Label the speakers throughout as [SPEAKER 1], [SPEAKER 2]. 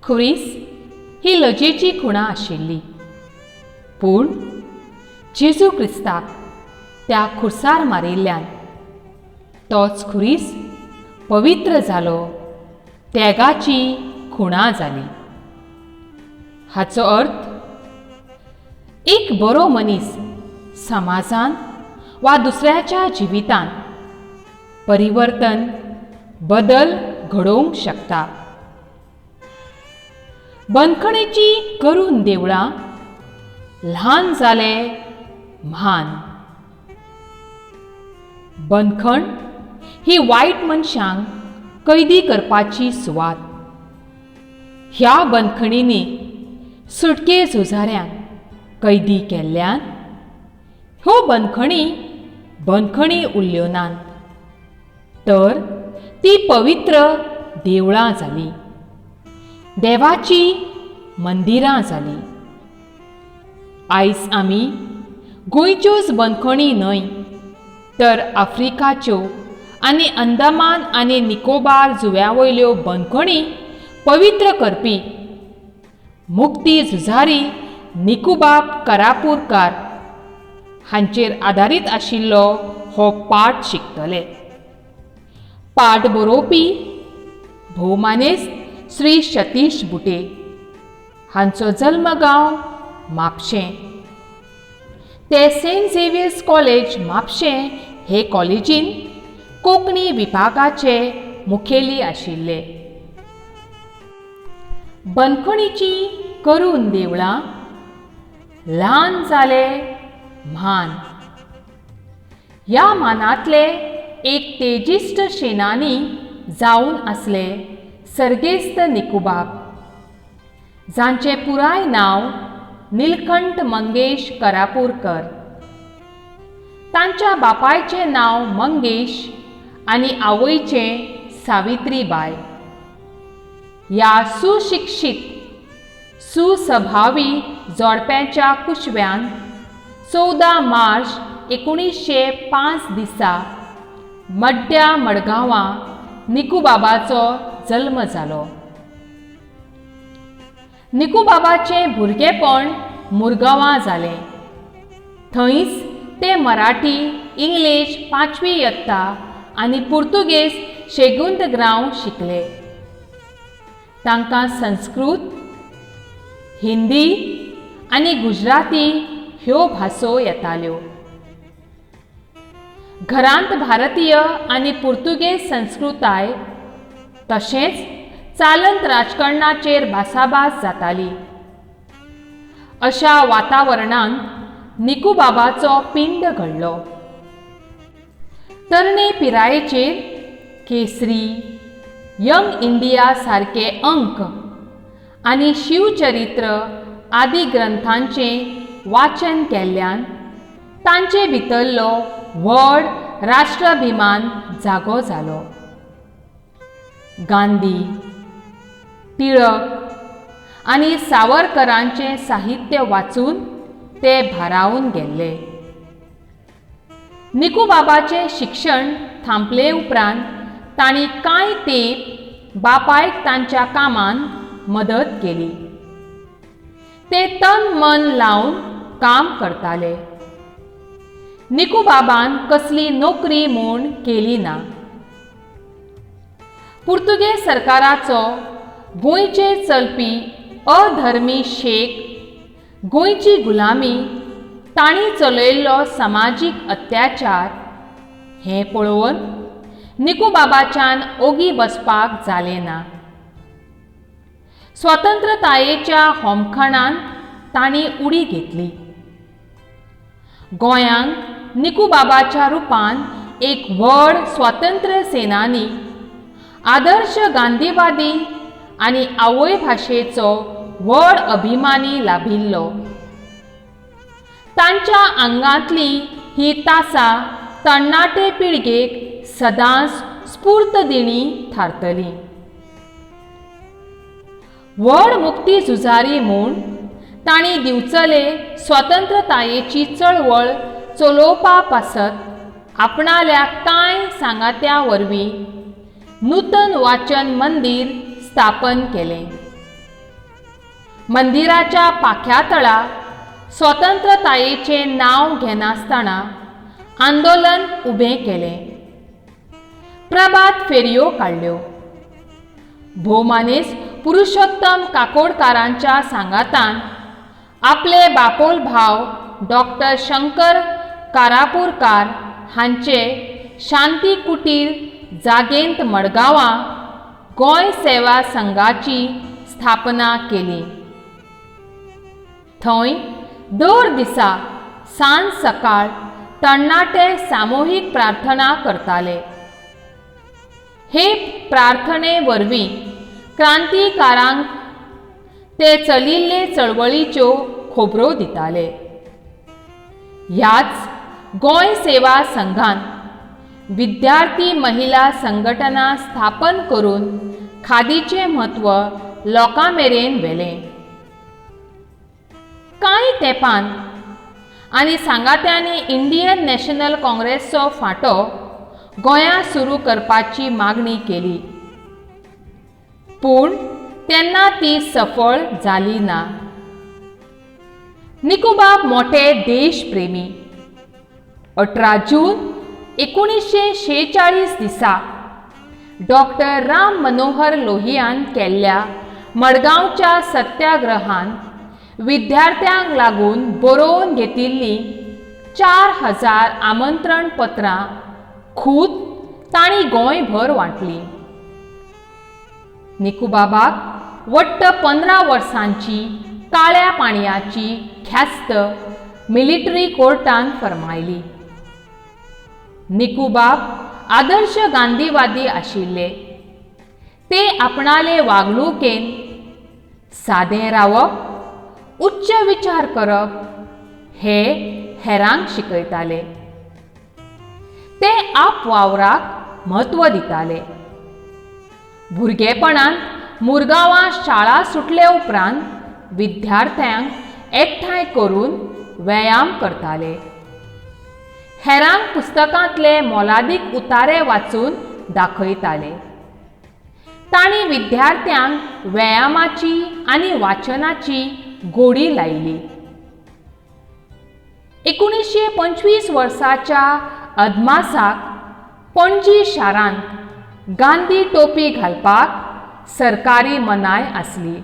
[SPEAKER 1] खुरीस ही लजेची खुणा आशिल्ली, पूण जेजू क्रिस्ताक त्या खुर्सार मारिल्ल्यान तोच खुरीस पवित्र जालो, त्यागाची खुणा जाली. हाचो अर्थ, एक बरो मनीस समाजान वा दुसऱ्याच्या जिवितान परिवर्तन, बदल घडोवंक शकता. बंदखणीची करून देवळां ल्हान जाले म्हान. बंदखण ही वायट मनशांक कैदी करपाची सुवात. ह्या बंदखणींनी सुटके झुजाऱ्यांक कैदी केल्ल्यान ह्यो बंदखणी बंदखणी उरल्यो नात, तर ती पवित्र देवळां जालीं, देवाची मंदिरां जालीं. आयज आमी गोंयच्योच बंदखणी न्हय तर आफ्रिकाच्यो आनी अंदमान आनी निकोबार जुंव्या वयल्यो बंदखणी पवित्र करपी मुक्ती झुजारी निकुबाब कारापूरकार हांचेर आदारीत आशिल्लो हो पाठ शिकतले. पाठ बरोवपी भोवमानेस्त श्री सतीश बुटे हांचो जल्मगांव म्हापशें. ते सेंट झेवियर्स कॉलेज म्हापशें हे कॉलेजीन कोंकणी विभागाचे मुखेली आशिल्ले. बंदखणीची करून देवळां ल्हान जाले म्हान. ह्या मानांतले एक तेजिश्ट सेनानी जावन आसले सर्गेस्त निकुबाब, जांचें पुराय नांव निलकंठ मंगेश कारापूरकर. तांच्या बापायचें नांव मंगेश आनी आवयचें सावित्रीबाय. ह्या सुशिक्षीत सुसभावी जोडप्यांच्या कुशव्यान 14 मार्च 1905 दिसा मड्ड्या मडगांवां निकुबाबाचो जल्म जालो. निकुबाबाचें भुरगेपण मुरगांवां जालें. थंयच ते मराठी, इंग्लीश 5वी यत्ता आनी पुर्तुगेज सेगुंद ग्राव शिकले. तांकां संस्कृत, हिंदी आनी गुजराती ह्यो भासो येताल्यो. घरांत भारतीय आनी पुर्तुगेज संस्कृताय तशेंच चालंत राजकारणाचेर भासाभास जाताली. अशा वातावरणांत निकुबाबाचो पिंड घडलो. तरणे पिरायेचेर केसरी, यंग इंडिया सारके अंक आनी शिवचरित्र आदी ग्रंथांचें वाचन केल्ल्यान तांचे भितरलो व्हड राष्ट्राभिमान जागो जालो. गांधी, टिळक आनी सावरकरांचें साहित्य वाचून ते भारावन गेल्ले. निकुबाबाचें शिक्षण थांबले उपरांत तांणी कांय तेंप बापायक तांच्या कामांत मदत केली. ते तन मन लावन काम करताले. निकुबाबान कसली नोकरी म्हूण केली ना. पुर्तुगेज सरकाराचो गोंयचेर चलपी अधर्मी शेक, गोंयची गुलामी, तांणी चलयल्लो समाजीक अत्याचार हें पळोवन निकुबाबाच्यान ओगी बसपाक जालें ना. स्वतंत्रतायेच्या होमखणांत तांणी उडी घेतली. गोंयांक निकुबाबाच्या रुपान एक व्हड स्वतंत्र सेनानी, आदर्श गांधीवादी आनी आवयभाशेचो व्हड अभिमानी लाभिल्लो. तांच्या आंगांतली ही तासां तरणाटे पिळगेक सदांच स्फूर्त दिणी थारतली. व्हड मुक्ती झुजारी म्हूण तांणी दिवचले स्वतंत्रतायेची चळवळ चलोवपा पासत आपणाल्या कांय सांगात्या वरवीं नूतन वाचन मंदीर स्थापन केलें. मंदिराच्या पाख्यातळा स्वतंत्रतायेचें नांव घेनासतना आंदोलन उबें केलें. प्रभात फेरयो काडल्यो. भोवमानेस्त पुरुषोत्तम काकोडकारांच्या सांगातान आपले बापोल भाव डॉक्टर शंकर कारापूरकार हांचे शांती कुटीर जागेंत मडगांवां गोंय सेवा संघाची स्थापना केली. थंय दर दिसा सांज सकाळ तरणाटे सामुहीक प्रार्थना करताले. हे प्रार्थने वरवीं क्रांतिकारांक ते चलिल्ले चळवळीच्यो खबरो दिताले. ह्याच गोंय सेवा संघान विद्यार्थी महिला संघटना स्थापन करून खादीचें म्हत्व लोकां मेरेन व्हेलें. कांय तेंपान आनी सांगात्यांनी इंडियन नॅशनल काँग्रेसचो फांटो गोंयांत सुरू करपाची मागणी केली, पूण तेन्ना ती सफळ जाली ना. निकुबाब मोठे देशप्रेमी. 18 जून 1946 दिसा डॉक्टर राम मनोहर लोहियान केल्ल्या मडगांवच्या सत्याग्रहान विद्यार्थ्यांक लागून बरोवन घेतिल्लीं 4000 आमंत्रण पत्रां खूद तांणी गोंयभर वांटलीं. निकुबाबाक वट्ट 15 वर्सांची काळ्या पाणयाची ख्यास्त मिलिटरी कोर्टान फर्मायली. निकुबाब आदर्श गांधीवादी आशिल्ले. ते आपणाले वागणुकेन सादें रावप, उच्च विचार करप हे हेरांक शिकयताले. ते आपवावराक म्हत्व दिताले. भुरगेपणांत मुरगांवां शाळा सुटले उपरांत विद्यार्थ्यांक एकठांय करून व्यायाम करताले. हेरांक पुस्तकांतले मोलादीक उतारे वाचून दाखयताले. तांणी विद्यार्थ्यांक व्यायामाची आनी वाचनाची गोडी लायली. 1925 वर्साच्या अदमासाक पणजी शारांत गांधी टोपी घालपाक सरकारी मनाय आसली.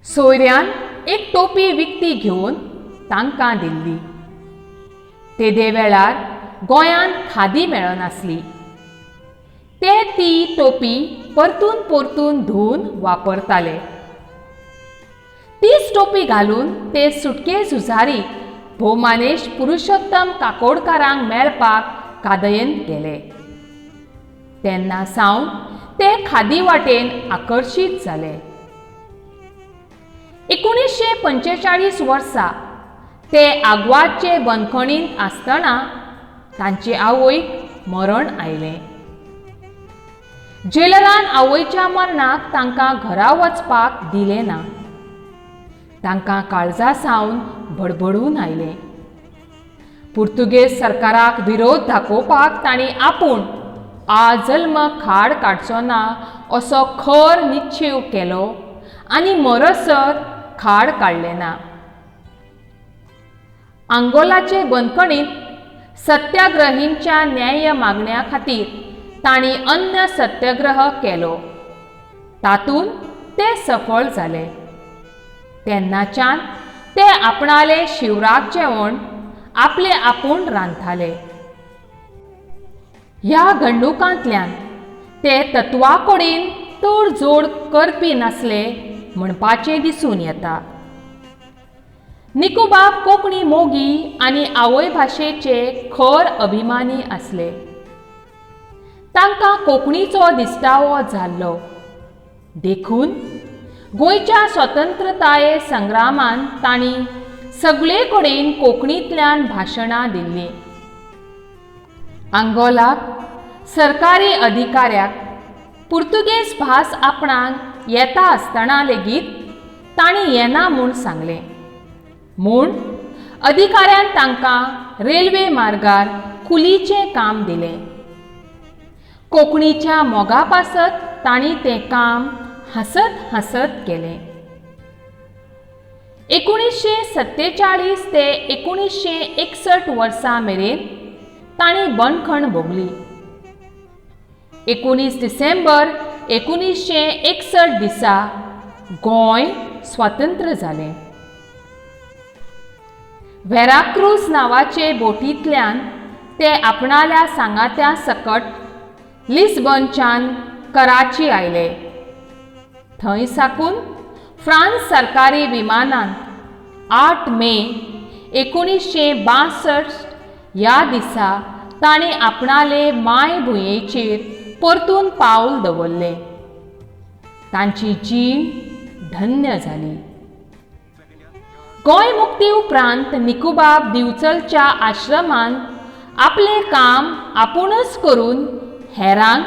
[SPEAKER 1] सोयऱ्यान एक टोपी विकती घेवन तांकां दिल्ली. तेदे वेळार गोंयांत खादी मेळनासली. ते ती टोपी परतून परतून धुवन वापरताले. तीच टोपी घालून ते सुटके झुजारी भोवमानेश पुरुषोत्तम काकोडकारांक मेळपाक कादयेंत गेले. तेन्ना सावन ते खादी वाटेन आकर्शीत जाले. 1945 वर्सा ते आग्वादचे बंदखणींत आसतना तांचे आवयक मरण आयलें. जेलरान आवयच्या मरणाक तांकां घरा वचपाक दिलें ना. तांकां काळजा सावन बडबडून आयलें. पुर्तुगेज सरकाराक विरोध दाखोवपाक तांणी आपूण आजल्म खाड काडचो ना असो खर निश्चेव केलो आनी मरसर खाड काडलें ना. आंगोलाचे बंदखणींत सत्याग्रहींच्या न्याय मागण्या खातीर तांणी अन्न सत्याग्रह केलो. तातूंत ते सफळ जाले. तेन्नाच्यान ते आपणाले शिवराक जेवण आपले आपूण रांदताले. ह्या घडणुकांतल्यान ते तत्वा कडेन तडजोड करपी नासले म्हणपाचें दिसून येता. निकुबाब कोंकणी मोगी आनी आवयभाशेचे खर अभिमानी आसले. तांकां कोंकणीचो दिश्टावो जाल्लो. देखून गोंयच्या स्वतंत्रताये संग्रामान तांणी सगळे कडेन कोंकणींतल्यान भाशणां दिल्लीं. आंगोलाक सरकारी अधिकाऱ्याक पुर्तुगेज भास आपणाक येता आसतना लेगीत तांणी येना म्हूण सांगलें. म्हूण अधिकाऱ्यान तांकां रेल्वे मार्गार कुलीचें काम दिलें. कोंकणीच्या मोगा पासत तांणी तें काम हांसत हांसत केलें. 1947 ते 1961 वर्सा मेरेन तांणी बंदखण भोगली. 19 डिसेंबर 1961 दिसा गोंय स्वतंत्र जालें. व्हेराक्रूज नांवाचे बोटींतल्यान ते आपणाल्या सांगात्या सकट लिस्बनच्यान कराची आयले. थंय साकून फ्रांस सरकारी विमानांत 8 मे 1962 ह्या दिसा तांणी आपणाले मायभुंयेचेर परतून पावल दवरलें. तांची जीण धन्य जाली. गोंय मुक्ती उपरांत निकुबाब दिवचलच्या आश्रमांत आपलें काम आपुणूच करून हेरांक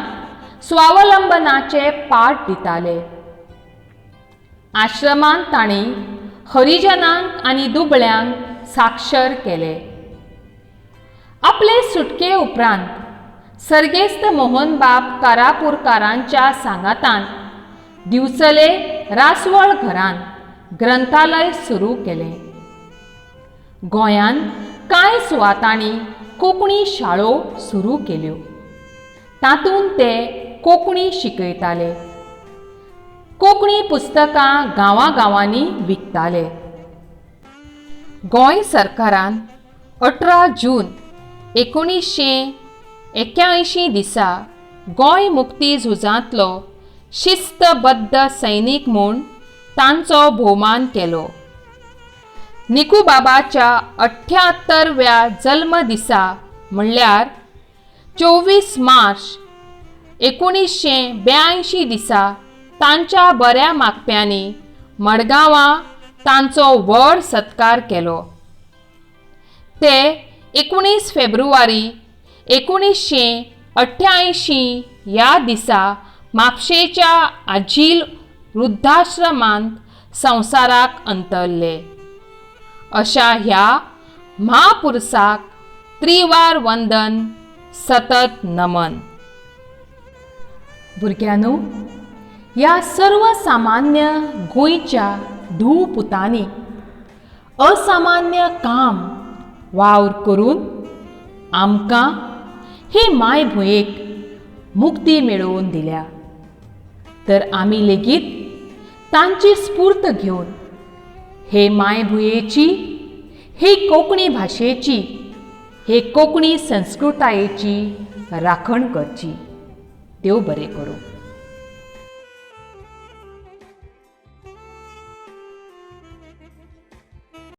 [SPEAKER 1] स्वावलंबनाचे पाठ दिताले. आश्रमांत तांणी हरिजनांक आनी दुबळ्यांक साक्षर केले. आपले सुटके उपरांत सर्गेस्त मोहनबाब कारापुरकारांच्या सांगातान दिवचले रासवळ घरांत ग्रंथालय सुरू केलें. गोंयांत कांय सुवातांनी कोंकणी शाळो सुरू केल्यो. तातूंत ते कोंकणी शिकयताले. कोंकणी पुस्तकां गांवागांवांनी विकताले. गोंय सरकारान 18 जून 1981 दिसा गोंय मुक्ती झुजांतलो शिस्तबद्ध सैनीक म्हूण तांचो भोवमान केलो. निकुबाबाच्या 78व्या जल्मदिसा म्हणल्यार 24 मार्च 1982 दिसा तांच्या बऱ्या मागप्यांनी मडगांवां तांचो व्हड सत्कार केलो. ते 19 फेब्रुवारी 1988 ह्या दिसा म्हापशेच्या आझील वृद्धाश्रमांत संवसाराक अंतरले. अशा ह्या म्हापुरसाक त्रिवार वंदन, सतत नमन. भुरग्यांनो, ह्या सर्वसामान्य गोंयच्या धूव पुतांनी असामान्य काम वावर करून आमकां हे मायभुंयेक मुक्ती मेळोवन दिल्या. तर आमी लेगीत तांची स्फूर्त घेवन हे मायभुंयेची, हे कोंकणी भाशेची, हे कोंकणी संस्कृतायेची राखण करची. देव बरें करूं.